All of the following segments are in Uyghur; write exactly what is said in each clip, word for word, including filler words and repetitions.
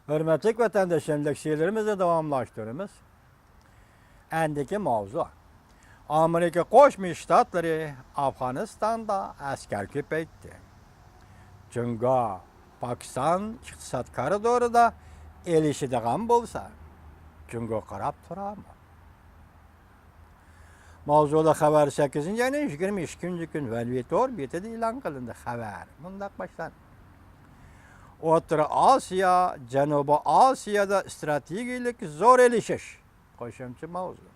ھۆرمەتلىك ۋەتەنداشلىرىم، لېكسىيەلىرىمىزنى داۋاملاشتۇرىمىز. ئەندىكى ماۋزۇ. ئامېرىكا قوشما شتاتلىرى ئافغانىستاندا ئەسكەر كۆپەيتتى. جۇڭگو پاكىستان ئىقتىساد كارىدورىدا ئېلىشىدىغان بولسا، جۇڭگو قاراپ تۇرامۇ؟ ماۋزۇلۇق خەۋەر سەككىزىنچى ئاينىڭ يىگىرمە ئىككىنچى كۈنى ۋەنۋى تور بېتىدە ئېلان قىلىندى. خەۋەر مۇنداق باشلاندى. ئوتتۇرا ئاسىيا، جەنۇبىي ئاسىيادا ئىستراتېگىيەلىك زور ئېلىشىش. قوشۇمچە ماۋزۇ.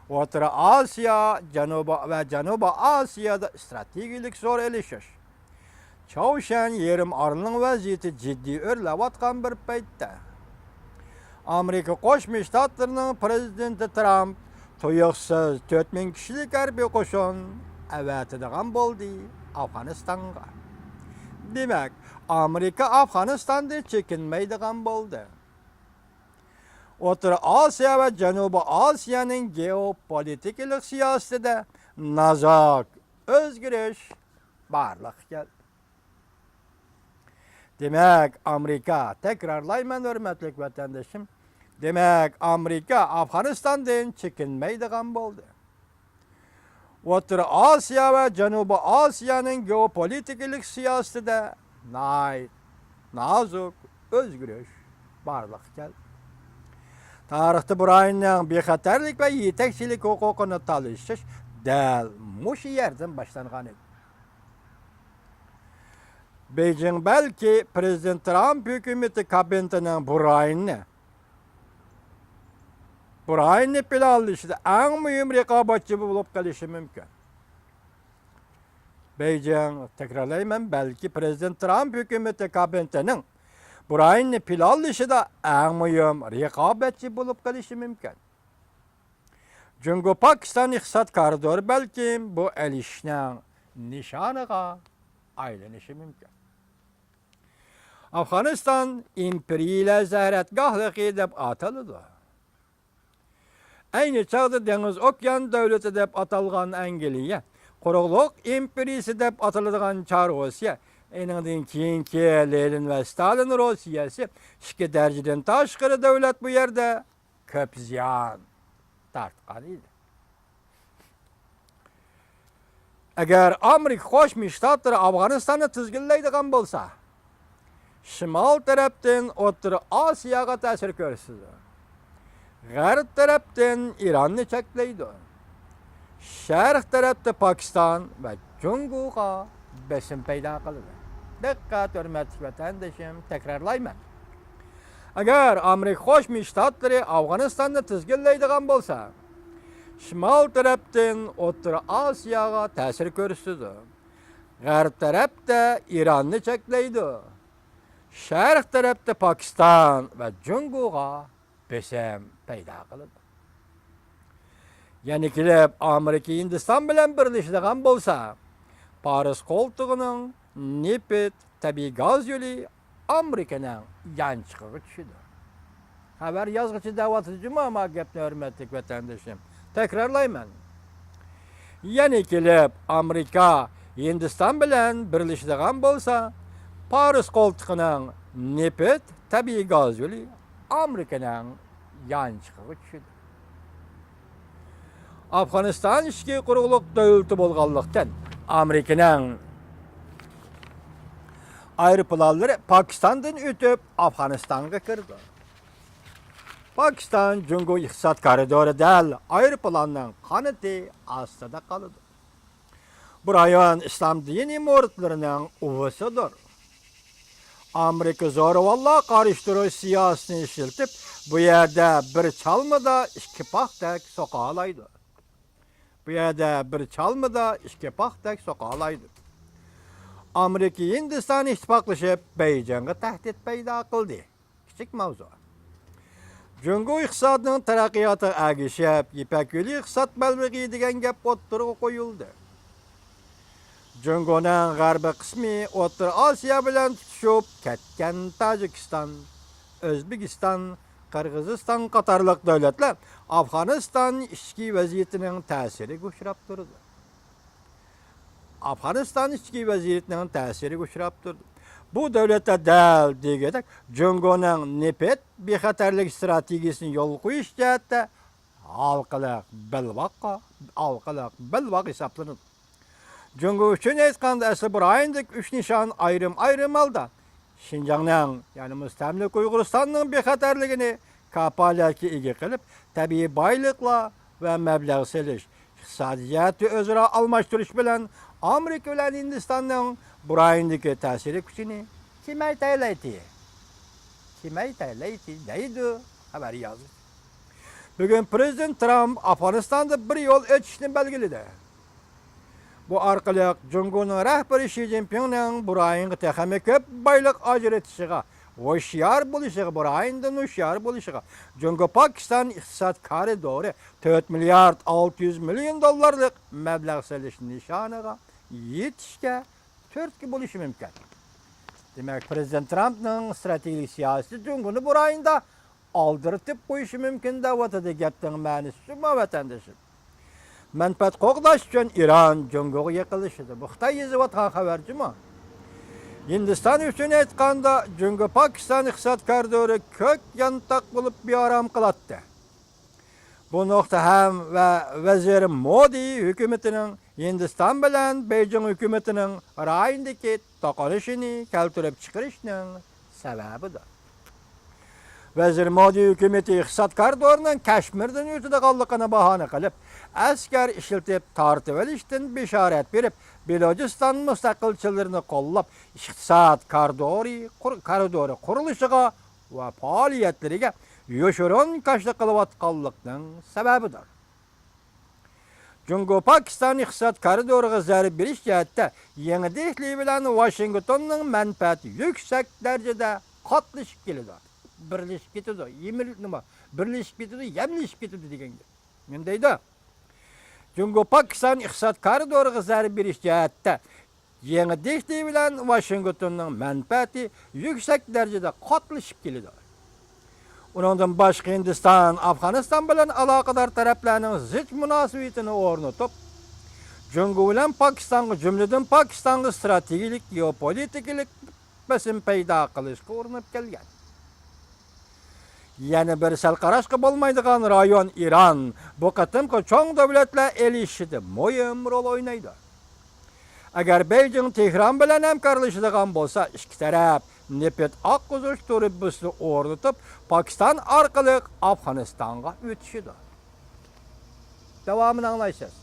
ئوتتۇرا ئاسىيا، جەنۇبىي ۋە جەنۇبىي ئاسىيادا ئىستراتېگىيەلىك زور ئېلىشىش. چاۋشيەن يېرىم ئارىلىنىڭ ۋەزىيىتى جىددىي ئۆرلەۋاتقان بىر پەيتتە، ئامېرىكا قوشما شتاتلىرىنىڭ پىرېزىدېنتى ترامپ تۇيۇقسىز تۆت مىڭ كىشىلىك ھەربىي قوشۇن ئەۋەتىدىغان بولدى ئافغانىستانغا. دېمەك، ئامېرىكا ئافغانىستاندىن چېكىنمەيدىغان بولدى. ئوتتۇرا ئاسىيا ۋە جەنۇبىي ئاسىيانىڭ گېئوپولىتىكىلىق سىياسىتىدە نازۇك ئۆزگىرىش بارلىققا كەلدى. دېمەك، ئامېرىكا، تەكرارلايمەن، ھۆرمەتلىك ۋەتەندىشىم، دېمەك، ئامېرىكا ئافغانىستاندىن چېكىنمەيدىغان بولدى. ئوتتۇرا ئاسىيا ۋە جەنۇبىي ئاسىيانىڭ گېئوپولىتىكىلىق سىياسىتىدە ناھايىتى نازۇك ئۆزگىرىش بارلىققا كەلدى. تارىختا بۇ رايوننىڭ بىخەتەرلىك ۋە يېتەكچىلىك ھوقۇقىنى تالىشىش دەل مۇشۇ يەردىن باشلانغان ئىدى. بېيجىڭ بەلكى پىرېزىدېنت ترامپ ھۆكۈمىتى كابىنېتىنىڭ بۇ رايوننى، بۇ رايوننى پىلانلىشىدا ئەڭ مۇھىم رىقابەتچى بولۇپ قېلىشى مۇمكىن. بېيجىڭ، تەكرارلايمەن، بەلكى پىرېزىدېنت ترامپ ھۆكۈمىتى كابىنېتىنىڭ بۇ رايوننى پىلانلىشىدا ئەڭ مۇھىم رىقابەتچى بولۇپ قېلىشى مۇمكىن. جۇڭگو پاكىستان ئىقتىساد كارىدورى بەلكىم بۇ ئېلىشىشنىڭ نىشانىغا ئايلىنىشى مۇمكىن. ئافغانىستان ئىمپېرىيىلەر زىيارەتگاھلىقى دەپ ئاتىلىدۇ. ئەينى چاغدا دېڭىز ئوكيان دۆلىتى دەپ ئاتالغان ئەنگلىيە، قۇرۇقلۇق ئىمپېرىيىسى دەپ ئاتىلىدىغان چار روسىيە، ئېنىڭدىن كېيىنكى لېنىن ۋە ستالىن روسىيەسى ئىككى دەرىجىدىن تاشقىرى دۆلەت بۇ يەردە كۆپ زىيان تارتقان ئىدى. ئەگەر ئامېرىكا قوشما شتاتلىرى ئافغانىستاننى تىزگىنلەيدىغان بولسا، شىمال تەرەپتىن ئوتتۇرا ئاسىياغا تەسىر كۆرسىتىدۇ. غەرب تەرەپتىن ئىراننى چەكلەيدۇ. شەرق تەرەپتە پاكىستان ۋە جۇڭگوغا بېسىم پەيدا قىلىدۇ. دىققەت، ھۆرمەتلىك ۋەتەندىشىم، تەكرارلايمەن. ئەگەر ئامېرىكا قوشما شتاتلىرى ئافغانىستاننى تىزگىنلەيدىغان بولسا، شىمال تەرەپتىن ئوتتۇرا ئاسىياغا تەسىر كۆرسىتىدۇ. غەرب تەرەپتە ئىراننى چەكلەيدۇ. شەرق تەرەپتە پاكىستان ۋە جۇڭگوغا بېسىم پەيدا قىلىدۇ. يەنە كېلىپ ئامېرىكا ھىندىستان بىلەن بىرلىشىدىغان بولسا، پارس قولتۇقىنىڭ نېفىت، تەبىئىي گاز يولى ئامېرىكىنىڭ يانچۇقىغا چۈشىدۇ. خەۋەر يازغۇچى دەۋاتىدۇ جۇمۇ ما گەپنى، ھۆرمەتلىك ۋەتەندىشىم. تەكرارلايمەن. يەنە كېلىپ ئامېرىكا ھىندىستان بىلەن بىرلىشىدىغان بولسا، پارس قولتۇقىنىڭ نېفىت، تەبىئىي گاز يولى ئامېرىكىنىڭ يانچۇقىغا چۈشىدۇ. ئافغانىستان ئىچكى قۇرۇقلۇق دۆلىتى بولغانلىقتىن، ئامېرىكىنىڭ ئايروپىلانلىرى پاكىستاندىن ئۆتۈپ ئافغانىستانغا كىرىدۇ. پاكىستان جۇڭگو ئىقتىساد كارىدورى دەل ئايروپىلاننىڭ قانىتى ئاستىدا قالىدۇ. بۇ رايون ئىسلام دىنىي مۇرىتلىرىنىڭ ئۇۋىسىدۇر. ئامېرىكا زورىۋاللار قارشى تۇرۇش سىياسىتىنى ئىشلىتىپ، بۇ يەردە بىر چالمىدا ئىككى پاختەك سوقالايدۇ. بۇ يەردە بىر چالمىدا ئىككى پاختەك سوقالايدۇ. ئامېرىكا ھىندىستان ئىتتىپاقلىشىپ، بېيجىڭغا تەھدىت پەيدا قىلدى. كىچىك ماۋزۇ. جۇڭگو ئىقتىسادىنىڭ تەرەققىياتىغا ئەگىشىپ، يىپەك يولى ئىقتىساد بەلبېغى دېگەن گەپ ئوتتۇرىغا قويۇلدى. جۇڭگونىڭ غەربىي قىسمى ئوتتۇرا ئاسىيا بىلەن تۇتىشىپ كەتكەن تاجىكىستان، ئۆزبېكىستان، قىرغىزىستان قاتارلىق دۆلەتلەر ئافغانىستان ئىچكى ۋەزىيىتىنىڭ تەسىرىگە ئۇچراپ تۇرىدۇ. ئافغانىستان ئىچكى ۋەزىيىتىنىڭ تەسىرىگە ئۇچراپ تۇرىدۇ. بۇ دۆلەتلەر دەل دېگۈدەك جۇڭگونىڭ نېفىت بىخەتەرلىك ئىستراتېگىيىسىنى يولغا قويۇش جەھەتتە ھالقىلىق بەلباغقا، ھالقىلىق بەلباغ ھېسابلىنىدۇ. جۇڭگو ئۈچۈن ئېيتقاندا، ئەسلى بۇ رايوندىكى ئۈچ نىشان ئايرىم-ئايرىم ھالدا شىنجاڭنىڭ، يەنى مۇستەملىكە ئۇيغۇرىستاننىڭ بىخەتەرلىكىنى كاپالەتكە ئىگە قىلىپ، تەبىئىي بايلىقلار ۋە مەبلەغ سېلىش، ئىقتىسادىي جەھەتتە ئۆزئارا ئالماشتۇرۇش بىلەن ئامېرىكا بىلەن ھىندىستاننىڭ بۇ رايوندىكى تەسىرى كۈچىنى كېمەيتەيلەيتتى. كېمەيتەيلەيتتى دەيدۇ خەۋەر يازغۇچى. بۈگۈن پىرېزىدېنت ترامپ ئافغانىستاندا بىر يول ئېچىشنى بەلگىلىدى. بۇ ئارقىلىق جۇڭگونىڭ رەھبىرى شى جىنپىڭنىڭ بۇ رايونغا تېخىمۇ كۆپ بايلىق ئاجرىتىشىغا ھوشيار بولۇشىغا، بۇ رايوندىن ھوشيار بولۇشىغا، جۇڭگو پاكىستان ئىقتىساد كارىدورى تۆت مىليارد ئالتە يۈز مىليون دوللارلىق مەبلەغ سېلىش نىشانىغا يېتىشكە تۈرتكە بولۇشى مۇمكىن. دېمەك، پىرېزىدېنت ترامپنىڭ ئىستراتېگىيەلىك سىياسىتى جۇڭگونى بۇ رايوندا ئالدىرىتىپ قويۇشى مۇمكىن دەۋاتىدۇ. گەپنىڭ مەنىسى شۇمۇ، ۋەتەندىشىم؟ مەنپەئەت قوغداش ئۈچۈن ئىران جۇڭگوغا يېقىنلىشىدۇ. بۇ خىتاي يېزىۋاتقان خەۋەر جۇمۇ. ھىندىستان ئۈچۈن ئېيتقاندا، جۇڭگو پاكىستان ئىقتىساد كارىدورى كۆك يانتاق بولۇپ بىئارام قىلاتتى. بۇ نۇقتا ھەم ۋە ۋەزىر مودى ھۆكۈمىتىنىڭ ھىندىستان بىلەن بېيجىڭ ھۆكۈمىتىنىڭ رايوندىكى توقۇنۇشىنى كەلتۈرۈپ چىقىرىشنىڭ سەۋەبىدۇر. ۋەزىر مودى ھۆكۈمىتى ئىقتىساد كارىدورىنىڭ كەشمىردىن ئۆتىدىغانلىقىنى باھانە قىلىپ، ئەسكەر ئىشلىتىپ تارتىۋېلىشتىن بېشارەت بېرىپ، بېلۇچىستان مۇستەقىلچىلىرىنى قوللاپ، ئىقتىساد كارىدورى قۇر-، كارىدورى قۇرۇلۇشىغا ۋە پائالىيەتلىرىگە يوشۇرۇن كاشىلا قىلىۋاتقانلىقنىڭ سەۋەبىدۇر. جۇڭگو پاكىستان ئىقتىساد كارىدورىغا زەربە بېرىش جەھەتتە يېڭى دېھلى بىلەن ۋاشىنگتوننىڭ مەنپەئەتى يۈكسەك دەرىجىدە قاتلىشىپ كېلىدۇ. بىرلىشىپ كېتىدۇ، يېمىل-، نېمە، بىرلىشىپ كېتىدۇ، يەملىشىپ كېتىدۇ دېگەن گەپ. نېمە دەيدۇ؟ جۇڭگو پاكىستان ئىقتىساد كارىدورىغا زەربە بېرىش جەھەتتە يېڭى دېھلى بىلەن ۋاشىنگتوننىڭ مەنپەئەتى يۈكسەك دەرىجىدە قاتلىشىپ كېلىدۇ. ئۇنىڭدىن باشقا، ھىندىستان ئافغانىستان بىلەن ئالاقىدار تەرەپلەرنىڭ زىچ مۇناسىۋىتىنى ئورنىتىپ، جۇڭگو بىلەن پاكىستانغا، جۈملىدىن پاكىستانغا ئىستراتېگىيەلىك، گېئوپولىتىكىلىق بېسىم پەيدا قىلىشقا ئۇرۇنۇپ كەلگەن. يەنە بىر سەل قاراشقا بولمايدىغان رايون ئىران بۇ قېتىمقى چوڭ دۆلەتلەر ئېلىشىشىدا مۇھىم رول ئوينايدۇ. ئەگەر بېيجىڭ تېھران بىلەن ھەمكارلىشىدىغان بولسا، ئىككى تەرەپ نېفىت ئاققۇزۇش تۇرۇبىسىنى ئورنىتىپ، پاكىستان ئارقىلىق ئافغانىستانغا ئۆتۈشىدۇ. داۋامىنى ئاڭلايسىز.